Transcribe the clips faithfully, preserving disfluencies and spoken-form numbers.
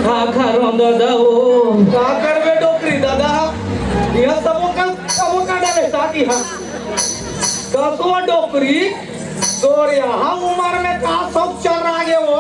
का करों दादा वो? का करबे डोकरी दादा? यह सबो का, सबो का डाले साथी हा। कसवा डोकरी, तोर यहाँ उम्र में का सब चल रहा है वो?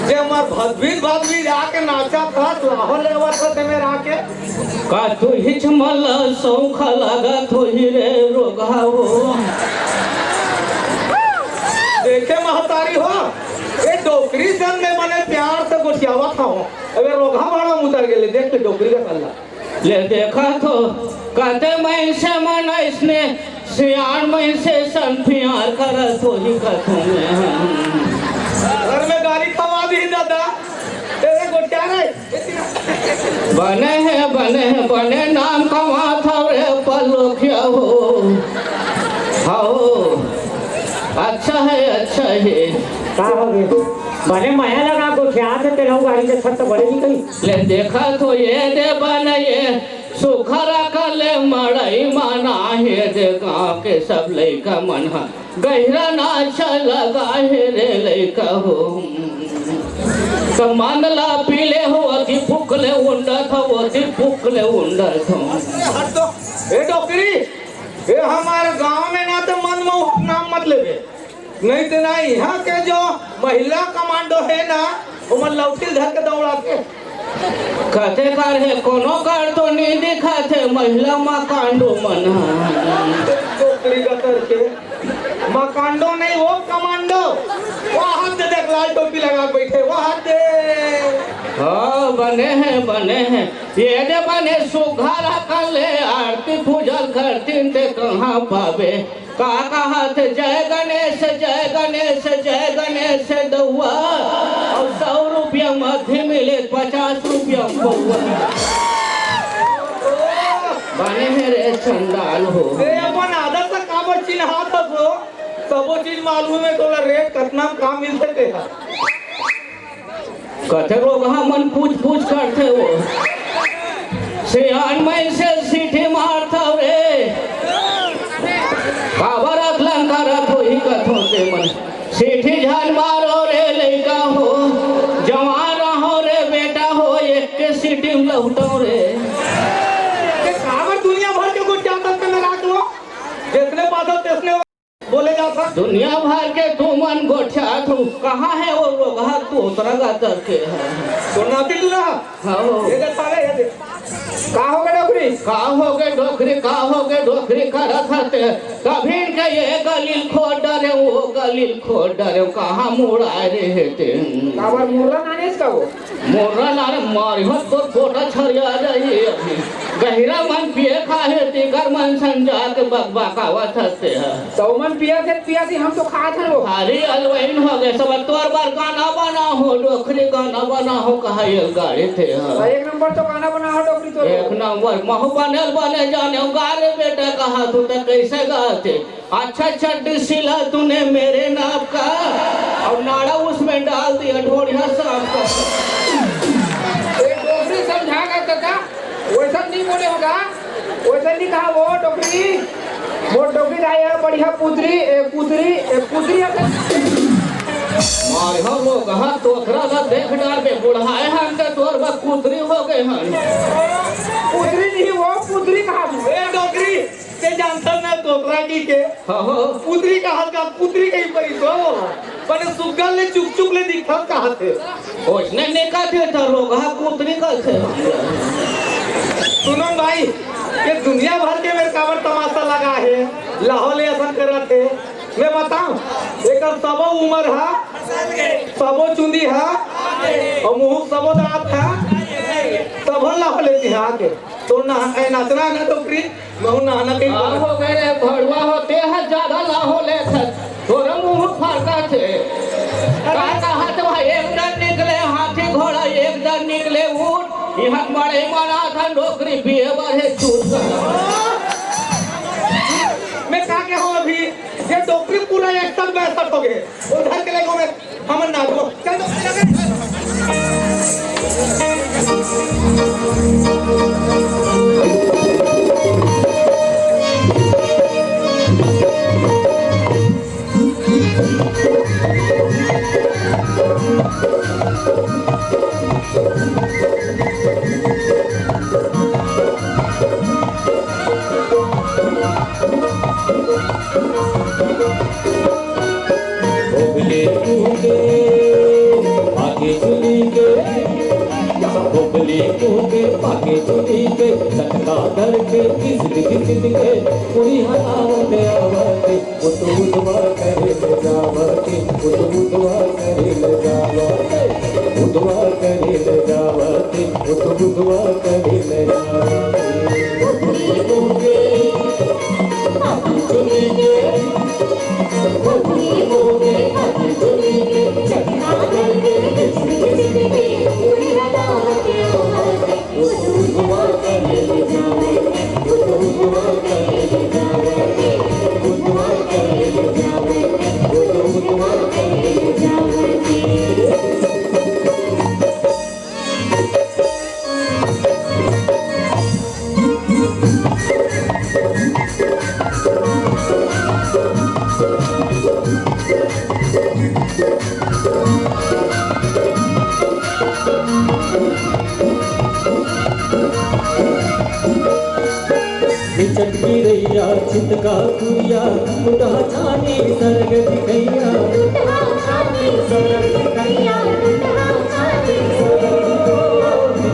जे हमर भदबीर भदबीर आके नाचा था, लाहो लेवा था ते मेरा आके। का तू हिच मला सौखा लागत होही रे रोगहा हो? देखे महतारी हो, ए डोकरी सन में मने प्यार से गोठियावा था हो। अबे रोगहा भाड़ा में उतर गेले, देख ले डोकरी का कल्ला। ले देखा तो, कहते मैं इसे मन इसने सियान में इसे सन प्यार करत होही कथों में। घर में गाली खवा दी दादा, तेरे गोठिया रे। बने हे, बने हे, बने नाम कमात हव रे पलोखिया हो। हो, अच्छा हे, अच्छा हे। का हो गे? बने मया लगा गोठियात हे, तेलहू गाड़ी के छत बड़े नहीं कहीं। ले देखा तो ये दे बने ये सुखरा कले मड़ई माना हे दे गाँव के सब लइका मन ह। गहिरा नाच लगा हे रे लइका हो। त मन ला पीले हो, अति फुकले उंडत हो, अति फुकले उंडत हो। हट तो, ए डोकरी, ए हमारे गांव में ना तो मन मोहक नाम मत लेबे, नहीं तो ना यहाँ के जो महिला कमांडो है ना, वो मन लौटिल धर के दौड़ाते। कथे कर हे, कोनो कर तो नहीं दिखाथे, महिला माकांडो मन ह। डोकरी गतर के। माकांडो नहीं, वो कमांडो। वो हाथ दे देख, लाल टोपी लगा के बैठे, वो हाथ दे। हाँ, बने हैं, बने हैं। ये दे बने सुघर हकल ले, आरती पूजल करतीन ते कहाँ पाबे? का कहत, जय गणेश, जय गणेश, जय गणेश दउआ, अउ सौ रुपया मध्य मिले, पचास रुपया पउआ। बने हे रे चंडाल हो। ए, अपन आदत से काबर चिन्हात हस हो? सबो चीज मालूम हे तोला, रेट कतना म का मिलथे तेहा। कथे रोगहा मन पूछ पूछ करथे वो। सियान मइनसे सीटी मारथव रे। काबर अकलन करत होही कथों ते मन। सीटी झन मारो रे लइका हो। जवान रहो रे बेटा हो, एक के सीटी म लहुटो रे। ये काबर दुनिया भर के गोठियात हस तेन रात हो? जइसने पाथो तइसने बोले जात हे। दुनिया भर के तुमन गोठियात हो, कहाँ हे वो रोगहा तोतरा गतर के हे? तो नाती टूरा। हाँ। ये दे साले, ये दे। का होगे डोकरी? का होगे डोकरी, का होगे डोकरी करत हते? कभी के ये गलिल खोद डरे, वो गलिल खोद डरे, कहाँ मुड़ाए रहे ते? काबर मुर्रा नानेस का वो? मोरा लाल मारिहत तोर पोटा छरिया जाही अभी। गहिरा मन पिए खाहे, तेकर मन संजा के बकबकावत हते ह। त ओमन पियत हे, पियत हे, हम तो खात हन वो। खाली अलवइन होगे, सब तोर बर गाना बना हो, डोकरी गाना बना हो, कहा ये गाड़ी थे ह। एक नंबर तो गाना बना हो, डोकरी तो। एक नंबर, महू बनेल बने जाने, गा रे बेटा, कहा तू त कैसे गाते? अच्छा चड्डी सिला तूने मेरे नाप का, और नाड़ा उसमें डाल दिया ढोढ़िया सांप का। ए, डोकरी समझा गा कका, वैसा नहीं बोले होगा, वैसा नहीं कहा वो डोकरी, वो डोकरी रहा यार बढ़िया पुतरी, ए, पुतरी, ए, पुतरी अब मारे हम लोग कहा तोतरा ला देख डार पे बुढ़ाए हम तो तोर बा पुतरी हो गए हम। पुतरी नहीं वो, पुतरी कहा तू। ए डोकरी, ते जानथस ना तोतरा की के? हाँ, हाँ। पुतरी कहत का, पुतरी कहीं परी तो। बने सुग्गा ले चुक चुक ले दिखत कहत हे। ओसने ने कहत हे तो रोगहा पुतरी कहत हे। सुनो भाई, ये दुनिया भर के मेर काबर तमाशा लगा हे, लाहो ले असन करत हे। मैं बताऊं, एकर सबो उमर हा, सबो चुंदी हा, और मुंह सबो दांत हा, तब लाहो ले दिहा के। तो ना, ए, नाचना है ना डोकरी, महू नहाना कहीं का बोला। हो गए रे भड़ुआ हो, तेह ज्यादा लाहो लेथस। तोर मुंह फरकत हे। का कहत भाई, एक डर निकले हाथी घोड़ा, एक डर निकले ऊंट। इहाँ बड़े मना था डोकरी पिए बर हे छूट। मैं का के हो अभी, ये डोकरी पूरा इकसठ बैसठ हो गए। उधर के लोगों में हमन नाचबो। चल तो, चल तो। बोबले मुँह के, पाके चुनी के, बोबले मुँह के, पाके चुनी के, चटका धर के, घिसिट घिसिट के, मुड़ी हलावत आवत, उठ उठवा करे ले जावत, उठ उठवा करे ले जावत, उठवा करे ले जावत, उठ उठवा करे ले जावत। चटकी रैया छितका कुरिया, टुटहा छानी सरग दिखैया। टुटहा छानी सरग दिखैया, टुटहा छानी सरग दिखैया।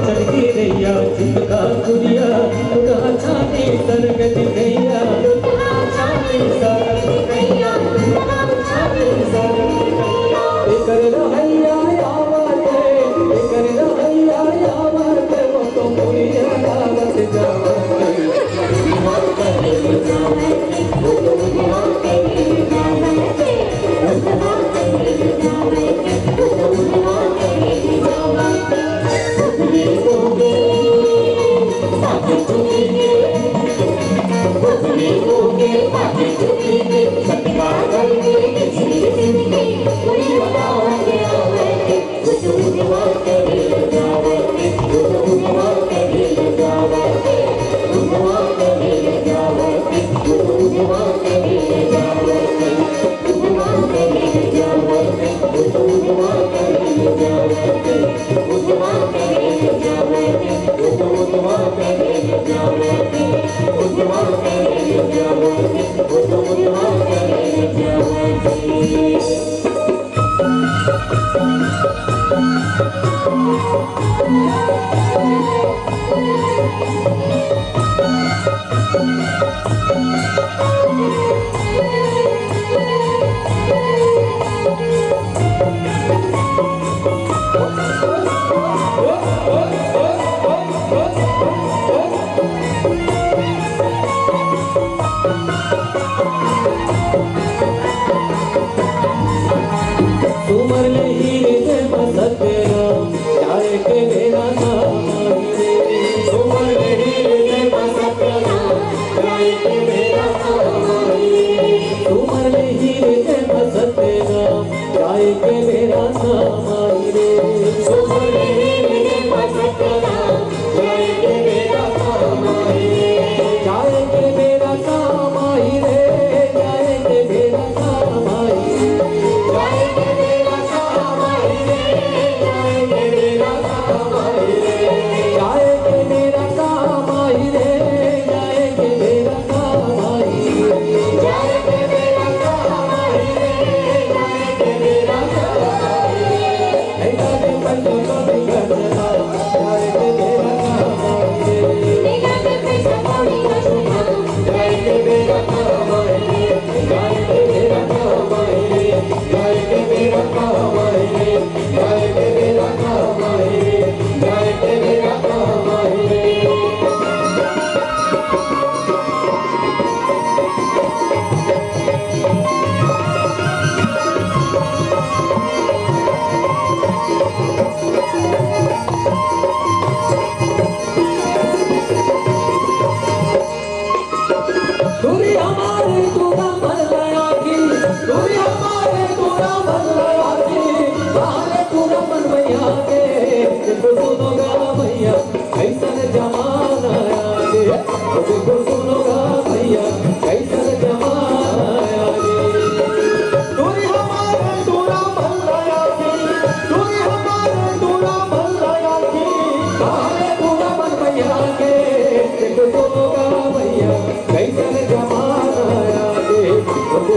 चटकी रैया छितका कुरिया, टुटहा छानी सरग दिखैया। टुटहा छानी सरग दिखैया, टुटहा छानी सरग दिखैया। एकर रहैया आवत, एकर रहैया आवत, वो तो मुड़िया आवत जावत।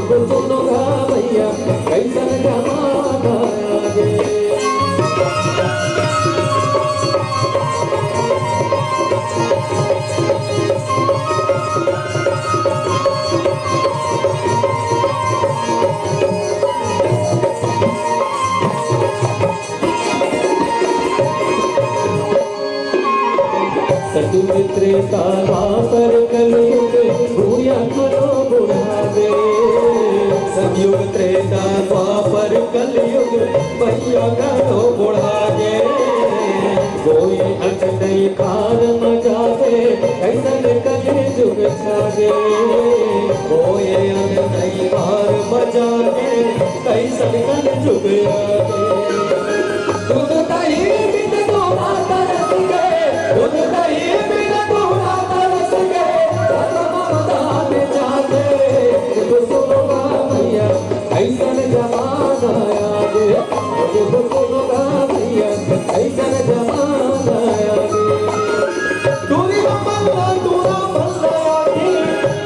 सुनो गा भैया, कैसन जमाना आगे। सतयुग त्रेता द्वापर कलयुग, भूया घलो बुढ़ा दे। सतयुग त्रेता द्वापर कलयुग, भैया घलो बुढ़ा दे। कोई अंग नहीं भार म जागे, ऐसन कलयुग छा गे। कोई अंग नहीं भार म जागे, कैसन कलयुग आगे। दूध दही बिन दूल्हा तरस गए, दूध दही बिन दूल्हा तरस गए, धर्म ममता में जाते, सुनो गा भैया, ऐसन जमाना आगे, सुनो गा भैया, ऐसन जमाना आगे। टूरी हमर टूरा बल्ला आखी,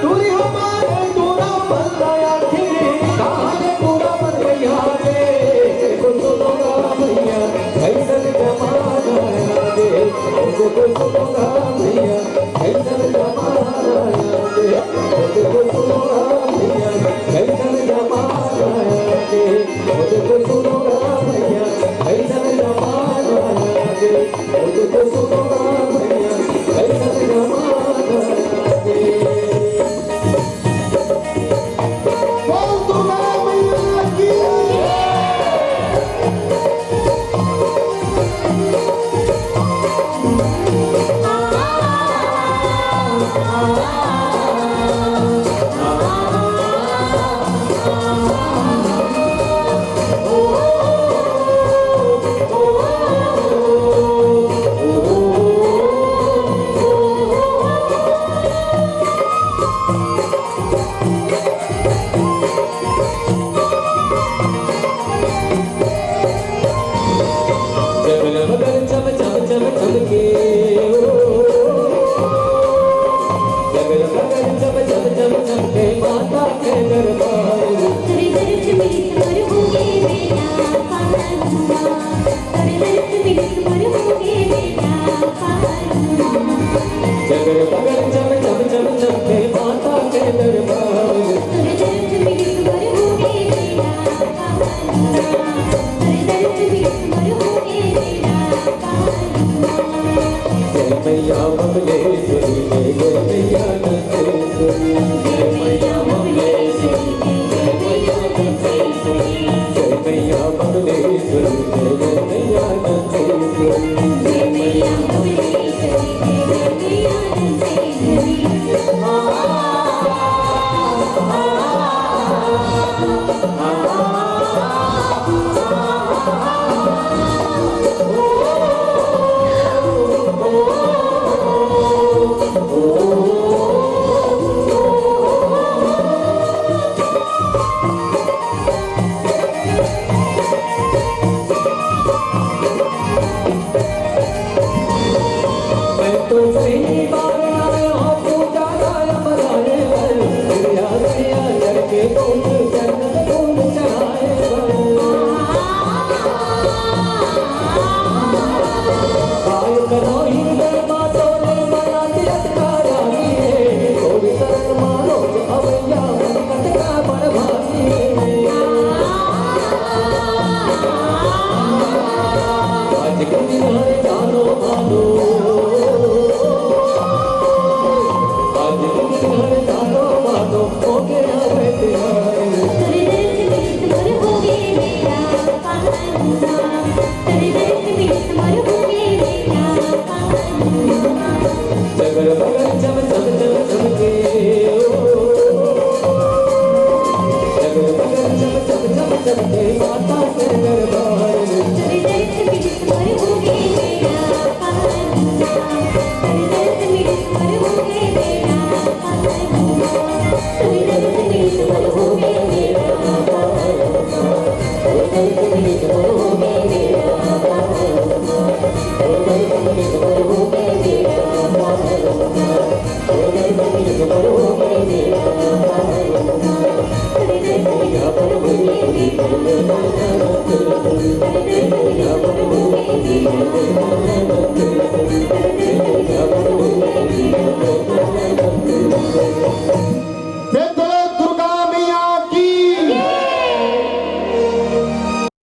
टूरी हमर टूरा बल्ला आखी, कहानी पूरा बन गई आगे। कुछ सुनो ना भैया, कैसन जमाना आगे। कुछ सुनो ना भैया, कैसन जमाना आगे। कुछ सुनो ना भैया, कैसन जमाना आगे। कुछ सुनो ना भैया, कैसन जमाना आगे। जगल बगल चम चम चम चमके, ओ। जगल बगल चम चम चम चमके माता के दरबार। तेरे दर्द में सबर हो गए बेटा पार हुआ। तेरे दर्द में सबर हो गए बेटा पार हुआ। जगल बगल चम चम चम चमके माता के दरबार। तेरे दर्द में सबर हो गए बेटा पार हुआ। जय मैया बमलेश्वरी, जय जय मैया नंदेश्वरी। जय मैया बमलेश्वरी, जय मैया नंदेश्वरी। जय मैया बमलेश्वरी, जय जय मैया नंदेश्वरी। जय मैया बमलेश्वरी, जय जय मैया नंदेश्वरी।